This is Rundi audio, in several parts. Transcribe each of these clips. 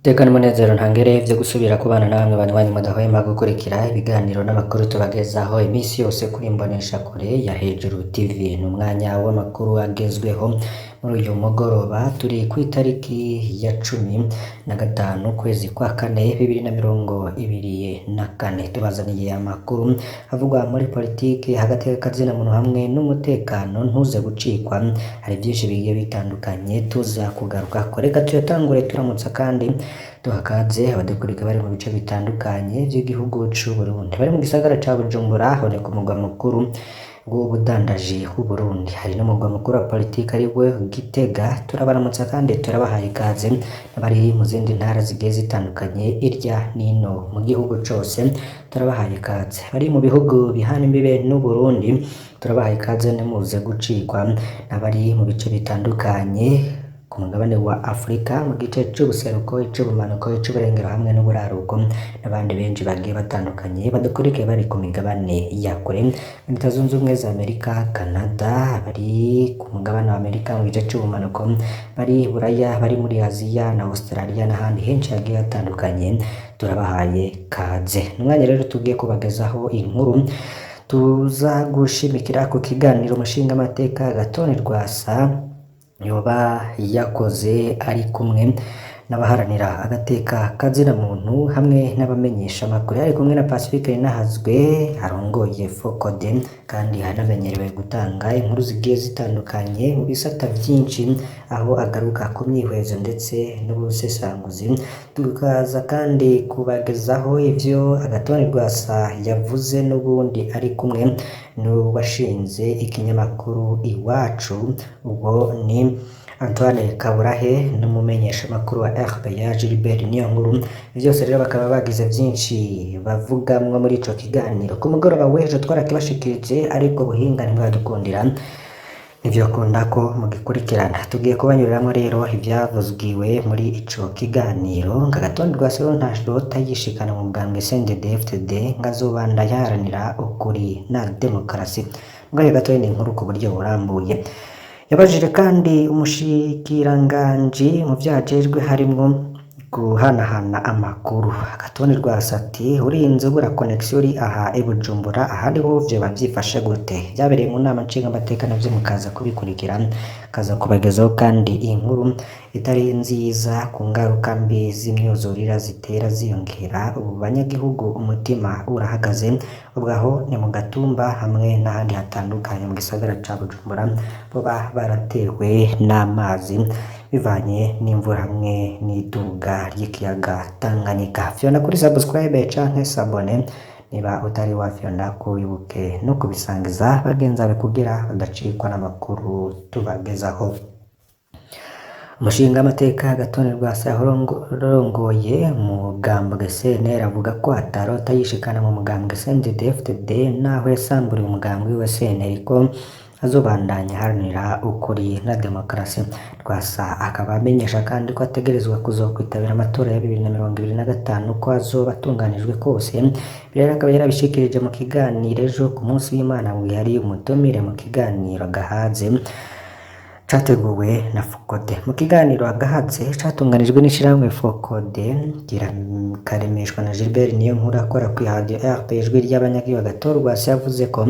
Iteka n'umunezero ntangere vyo gusubira kubana namwe banywanyi mudahwema gukurikira ibiganiro n'amakuru tubagezaho iminsi yose kuri Imboneshakure ya Hejuru TV. Ni umwanya w'amakuru agezweho muri uyu mugoroba, turi kw'itariki ya 15 ukwezi kwa kane 2024. Tubazaniye amakuru avugwa muri politiki hagati y'akazina muntu hamwe n'umutekano, ntuze gucikwa, hari vyinshi bigiye bitandukanye tuza kugarukako. Reka tuyatangure turamutsa kandi duha ikaze abadukurikira bari mu bice bitandukanye vy'igihugu c'Uburundi, bari mu gisagara ca Bujumbura, aho ni ku mugwa mukuru w'ubudandaji w'Uburundi, hari n'umugwa mukuru wa politiki ariwe Gitega. Turabaramutsa kandi turabahaye ikaze n'abari mu zindi ntara zigiye zitandukanye irya n'ino mu gihugu cose, turabahaye ikaze. Bari mu bihugu bihana imbibe n'Uburundi, turabahaye ikaze ntimuze gucikwa, n'abari mu bice bitandukanye ku mugabane wa Afrika, mu gice c'ubuseruko, ic'ubumanuko, ic'uburengero hamwe n'uburaruko, n'abandi benshi bagiye batandukanye badukurikiye bari ku migabane ya kure, Leta Zunze Ubumwe za Amerika, Canada, bari ku mugabane wa Amerika mu gice c'ubumanuko, bari Buraya, bari muri Aziya na Australia n'ahandi henshi hagiye hatandukanye, turabahaye kaze. Ni umwanya rero tugiye kubagezaho inkuru tuza gushimikira ku kiganiro umushingamateka Agathon Rwasa yoba yakoze ari kumwe n'abaharanira agateka kazina muntu hamwe n'abamenyesha amakuru, ari kumwe na Pacifique Ninahazwe arongoye Focode, kandi anamenyerewe gutanga inkuru zigiye zitandukanye mu bisata vyinshi, aho agaruka ku myihwezo ndetse n'ubusesanguzi. Tukaza kandi kubagezaho ivyo Agathon Rwasa yavuze n'ubundi ari kumwe n'uwashinze ikinyamakuru Iwacu, ubwo ni Antoine Kaburahe n'umumenyeshamakuru wa RPA Gilbert Niyonkuru. Vyose rero bakaba bagize vyinshi bavugamwo muri ico kiganiro. Ku mugoroba w'ejo twarakibashikirije, ariko ubuhinga ntibwadukundira, ntivyokunda ko mugikurikirana. Tugiye kubanyuriramwo rero ivyavuzwiwe muri ico kiganiro. Agathon Rwasa rero ntarota yishikana mu mugambwe CNDD-FDD, ngo azobandanya aharanira ukuri na demokarasi. Mugabo gatoya ni inkuru ku buryo burambuye. Yabajije kandi umushikiranganji mu vyo ajejwe harimwo guhanahana amakuru. Agathon Rwasa ati urinze ubura connexion uri aha i Bujumbura, ahandi ho vyoba vyifashe gute? Vyabereye mu nama nshingamateka, navyo mukaza kubikurikira, kaza kubagezaho kandi inkuru itari nziza ku ngaruka mbi z'imyuzurira zitera ziyongera. Ubu banyagihugu umutima urahagaze, ubwo aho ni mu Gatumba hamwe n'ahandi hatandukanye mu gisagara ca Bujumbura, boba baratewe n'amazi bivanye n'imvura hamwe n'iduga ry'ikiyaga Tanganyika. Fyonda kuri subscribe canke s'abonner niba utari wafyonda, wibuke no kubisangiza bagenzi bawe kugira badacikwa n'amakuru tubagezaho. Umushingamateka Agathon Rwasa yarongoye umugambwe CNL avuga ko atarota yishikana mu mugambwe CNDD-FDD naho yasamburiwe umugambwe wiwe CNL, ko azobandanya aharanira ukuri na demokarasi. Rwasa akaba amenyesha kandi ko ategerezwa kuzokwitabira amatora ya 2025 ko azoba atunganijwe kose. Ibi rero akaba yarabishikirije mu kiganiro ejo ku munsi w'Imana, mu gihe yari umutumire mu kiganiro Gahaze categuwe na Focode. Mu kiganiro Agahatse catunganijwe n'ishirahamwe Focode, kikaremeshwa na Gilbert Niyonkuru akora kuri radio RP Ijwi ry'Abanyagihugu, Agathon Rwasa yavuze ko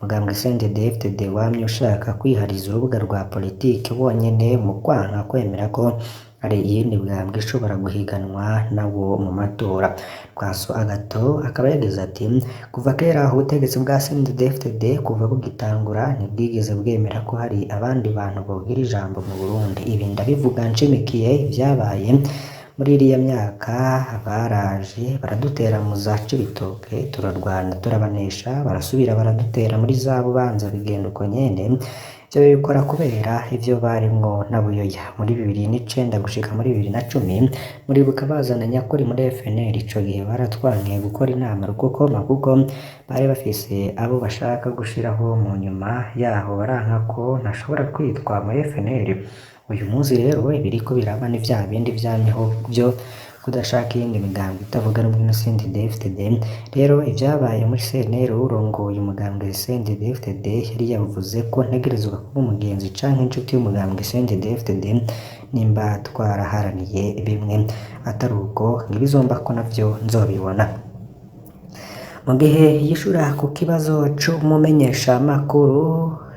mugambwe CNDD-FDD wamye ushaka kwihariza urubuga rwa politiki wonyene mu kwanka kwemera ko hari iyindi migambwe ishobora guhiganwa nawo mu matora. Rwasa Agathon akaba yagize ati kuva kera ubutegetsi bwa CNDD-FDD kuva bugitangura ntibwigeze bwemera ko hari abandi bantu bogira ijambo mu Burundi. Ibi ndabivuga nshimikiye ivyabaye muri iriya myaka, baraje baradutera mu za Cibitoke turarwana turabanesha, barasubira baradutera muri za Bubanza bigenda uko nyene. Ivyo babikora kubera ivyo barimwo na Buyoya muri 2009 gushika muri 2010. Muribuka bazana nyakuri muri FNL, ico gihe baratwankiye gukora inama rukokoma kuko bari bafise abo bashaka gushiraho, mu nyuma yaho baranka ko ntashobora kwitwa muri FNL. Uyu munsi rero ibiriko biraba ni vya bindi vyamyeho vyo kudashaka iyindi migambwe itavuga rumwe na CNDD-FDD. Rero ivyabaye muri CNL, urongoye umugambwe CNDD-FDD yari yavuze ko ntegerezwa kuba umugenzi canke inshuti y'umugambwe CNDD-FDD. nimba twaraharaniye bimwe, atari uko ngibizombako navyo nzobibona. Mu gihe yishura ku kibazo c'umumenyeshamakuru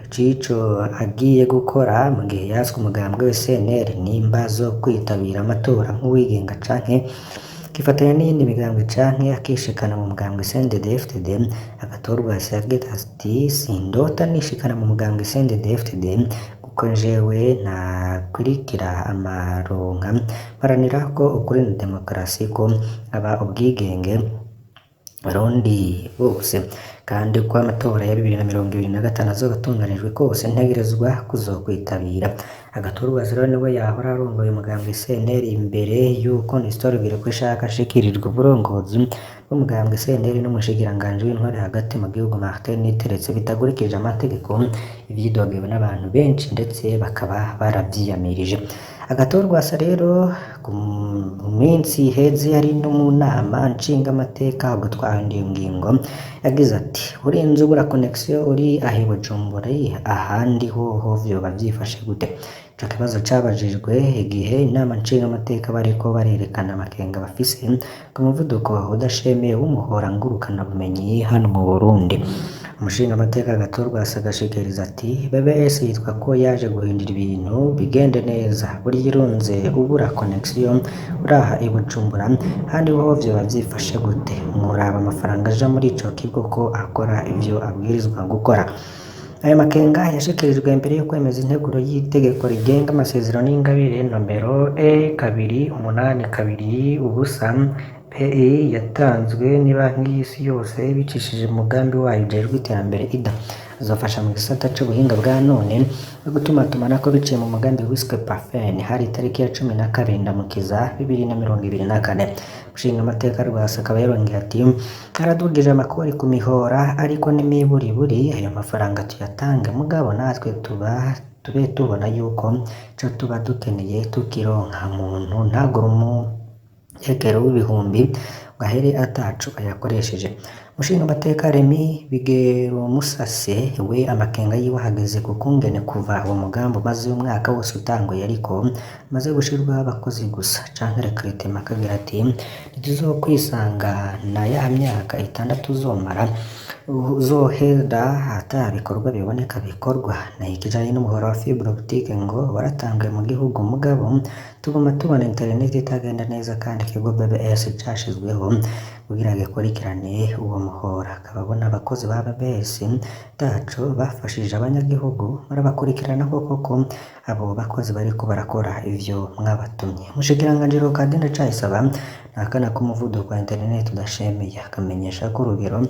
c'ico agiye gukora mu gihe yatswe umugambwe we CNL nimba zo kwitabira amatora nk'uwigenga canke akifatanya n'iyindi migambwe canke akishikana mu mugambwe CNDD-FDD, agatorwa yagize ati sindota nishikana mu mugambwe CNDD-FDD kuko jewe ntakurikira amaronka, mparanira ko ukuri na demokarasi ko aba ubwigenge Barundi bose, kandi ko amatora ya 2025 azoba atunganijwe kose ntegerezwa kuzokwitabira. Agathon Rwasa niwe yahora arongoye umugambwe CNL imbere yuko Nestor Girukishaka ashikirijwe uburongozi bw'umugambwe CNL n'umushikiranganji w'intwari hagati mu gihugu Martin Niteretse bitagurikije amategeko, ivyidogewe n'abantu benshi ndetse bakaba baravyiyamirije. Agathon Rwasa rero ku minsi iheze yari no mu nama nshingamateka ubwo twahinduye ingingo, yagize ati urinze ubura connexion uri aha i Bujumbura ahandi hoho vyoba vyifashe gute? Ico kibazo cabajijwe igihe inama nshingamateka bariko barerekana amakenga bafise ku muvuduko udashemeye w'umuhora ngurukanabumenyi hano mu Burundi. Umushingamateka Agathon Rwasa agashikiriza ati BBS yitwa ko yaje guhindura ibintu bigende neza, burya irunze ubura connexion uraha i Bujumbura ahandi hoho vyoba vyifashe gute? Mworaba amafaranga aja muri ico kigo ko akora ivyo abwirizwa gukora. Ayo makenga yashikirijwe imbere yo kwemeza integuro y'itegeko rigenga amasezerano y'ingabire nomero E 2820 PI yatanzwe n'ibanki y'isi yose bicishije mu mugambi wayo ujejwe iterambere IDA, uzofasha mu gisata c'ubuhinga bwa none no gutumatumanako biciye mu mugambi wiswe PAFEN. Hari itariki ya 12 Ndamukiza 2024. Umushingamateka Rwasa akaba yarongeye ati aradugije amakori ku mihora ariko n'imiburiburi ayo mafaranga tuyatange, mugabo natwe tuba tube tubona yuko ico tuba dukeneye tukironka. Muntu ntagure umutekero w'ibihumbi ngo ahere ataco ayakoresheje. Umushingamateka Remy Bigerumusase we amakenga yiwe ahagaze ku kungene kuva uwo mugambi umaze umwaka wose utanguye ariko umaze gushirwaho abakozi gusa canke recrutement, akagira ati ntituzokwisanga na ya myaka 6 uzomara uzohera ata bikorwa biboneka bikorwa. Nayo ikijanye n'umuhora wa fibre optique ngo waratanguye mu gihugu, mugabo tuguma tubona internet itagenda neza kandi ikigo BBS cashizweho kugira gikurikirane uwo muhora. Akaba abona abakozi ba BBS taco bafashije abanyagihugu, murabakurikirana koko ko abo bakozi bariko barakora ivyo mwabatumye. Umushikiranganji Leocadia Ndacayisaba ntahakana ko umuvuduko wa internet udashemeye, akamenyesha ko urugero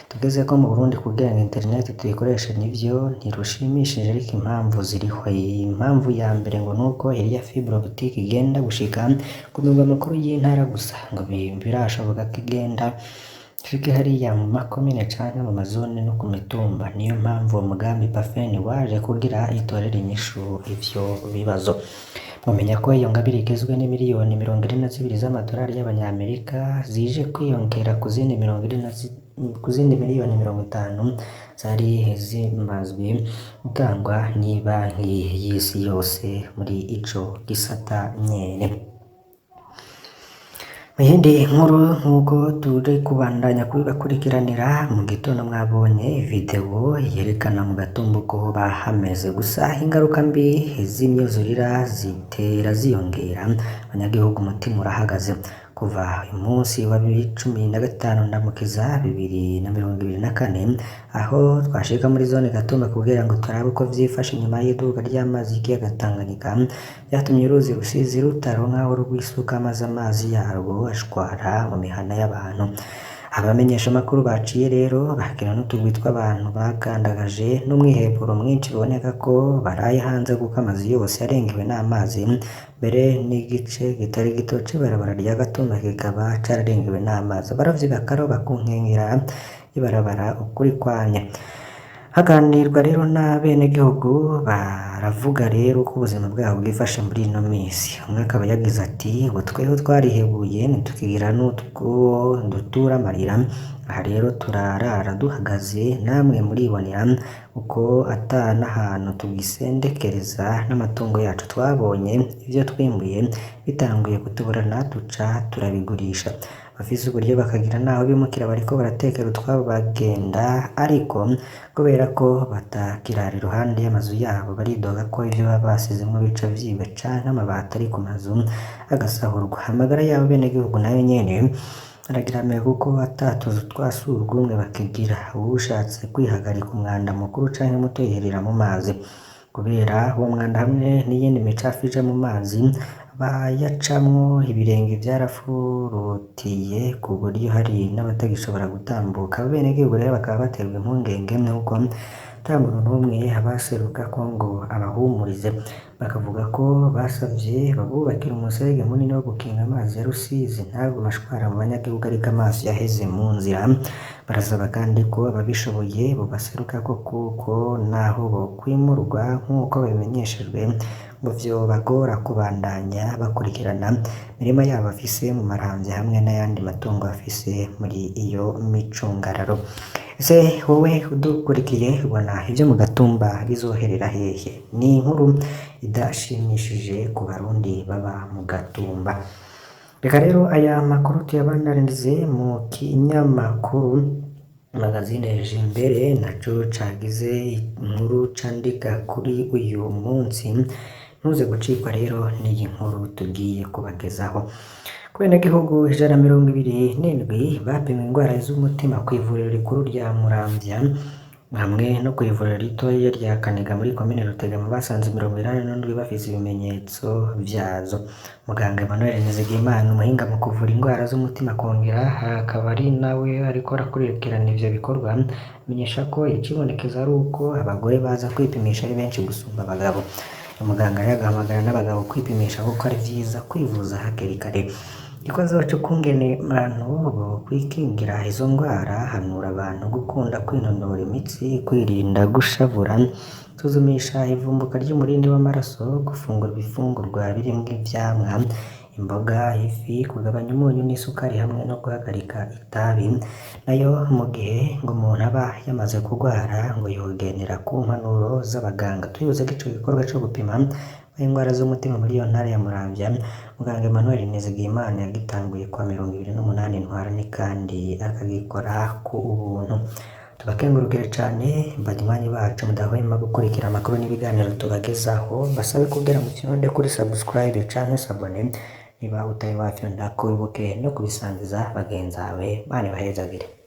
tugezeko mu Burundi kugira ngo internet tuyikoreshe nivyo ntirushimishije, ariko impamvu ziriho. Impamvu ya mbere ngo nuko iriya fibre optique igenda gushika ku mirwa mikuru y'intara gusa, ngo birashoboka ko igenda ishike hariya mu makomine canke mu mazone no ku mitumba. Niyo mpamvu uwo mugambi PAFEN waje kugira itorere inyishu ivyo bibazo. Mumenya ko iyo ngabire igizwe n'imiliyoni 42 z'amadolari y'abanyamerika zije kwiyongera ku zindi ku zindi miliyoni 50 zari zimazwe gutangwa n'ibanki y'isi yose muri ico gisata nyene. Mu yindi nkuru, nk'uko turi kubandanya kubibakurikiranira, mu gitondo mwabonye video yerekana mu Gatumba uko hoba hameze, gusa ingaruka mbi z'imyuzurira zitera ziyongera, abanyagihugu umutima urahagaze. Kuva uyu munsi wa 2015 Ndamukiza 2024, aho twashika muri zone Gatumba kugira ngo turabe uko vyifashe inyuma y'iduka ry'amazi y'ikiyaga Tanganyika, vyatumye uruzi Rusizi rutaronka aho rwisuka maze amazi yarwo ashwara mu mihana y'abantu. Abamenyesha amakuru baciye rero bakira n'utugwi tw'abantu bagandagaje n'umwiheburo mwinshi, biboneka ko baraye hanze kuko amazu yose yarengewe n'amazi, mbere n'igice kitari gito c'ibarabara rya Gatumba kikaba cararengewe n'amazi. Abarovyi bakaroba ku nkengera y'ibarabara ukuri kwamye. Haganirwa rero n'abenegihugu baravuga rero ko ubuzima bwabo bwifashe muri ino misi. Umwe akaba yagize ati ubu tweho twarihebuye ntitukigira n'utwo dutura amarira, aha rero turarara duhagaze namwe muribonera uko ata n'ahantu tugisendekereza n'amatungo yacu twabonye ivyo twimbuye bitanguye kutuburana duca turabigurisha. Abafise uburyo bakagira n'aho bimukira bariko baratekera utwabo bagenda ariko kubera ko batakirara iruhande y'amazu yabo baridoga ko ivyo baba basizemwo bica vyibwa canke amabati ari ku mazu agasahurwa. Amagara y'abo benegihugu nayo nyene arageramiwe kuko ata tuzu twa surwumwe bakigira. Uwushatse kwihagarika umwanda mukuru canke muto yiherera mu mazi. Kubera uwo mwanda hamwe n'iyindi micafu ija mu mazi bayacamwo ibirenge vyarafurutiye ku buryo hari n'abatagishobora gutambuka. Abenegihugu rero bakaba baterwa impungenge nuko ata muntu n'umwe abaserukako ngo abahumurize. Bakavuga ko basavye babubakire umuserege munini wo gukinga amazi ya Rusizi ntagume ashwara mu banyagihugu ariko amazi yaheze mu nzira. Barasaba kandi ko ababishoboye bobaserukako kuko naho bokwimurwa nk'uko babimenyeshejwe ngo vyobagora kubandanya bakurikirana imirima yabo bafise mu Maramvya hamwe n'ayandi matungo bafise muri iyo micungararo. Ese wowe udukurikiye ubona ivyo mu Gatumba bizoherera hehe? Ni inkuru idashimishije ku Barundi baba mu Gatumba. Reka rero aya makuru tuyabandanirize mu kinyamakuru Magazine Jimbere naco cagize inkuru candika kuri uyu munsi. Ntuze gucikwa rero n'iyi nkuru tugiye kubagezaho. Ku benegihugu 127 bapimwe ingwara z'umutima kw'ivuriro rikuru rya Muramvya hamwe no kw'ivuriro ritoya rya Kaniga muri komine Rutegama basanze 87 bafise ibimenyetso vyazo. Muganga Emmanuel Nizigiyimana umuhinga mu kuvura ingwara z'umutima akongera akaba ari nawe ariko arakurikirana ivyo bikorwa, amenyesha ko icibonekeza ari uko abagore baza kwipimisha ari benshi gusumba abagabo. Muganga rero agahamagara n'abagabo kwipimisha kuko ari vyiza kwivuza hakiri kare. Ikibazo c'ukungene abantu bokwikingira izo ngwara, hanura abantu gukunda kwinonora imitsi, kwirinda gushavura, gusuzumisha ivumbuka ry'umurindi w'amaraso, gufungura ibifungurwa birimwo ivyamwa, imboga, ifi, kugabanya umunyu n'isukari hamwe no guhagarika itabi. Nayo mu gihe ngo umuntu aba yamaze kugwara ngo yogendera ku mpanuro z'abaganga. Twibuze ko ico gikorwa co gupima ingwara z'umutima muri iyo ntara ya Muramvya, muganga Emmanuel Nizigiyimana yagitanguye kuwa 28 Ntwarante kandi akagikora ku ubuntu. Tubakengurukire cane banywanyi bacu mudahwema gukurikira amakuru n'ibiganiro tubagezaho, mbasabe kugira mufyonde kuri subscribe canke s'abonner niba utari wafyondako wibuke no kubisangiza bagenzawe. Imana ibahezagire.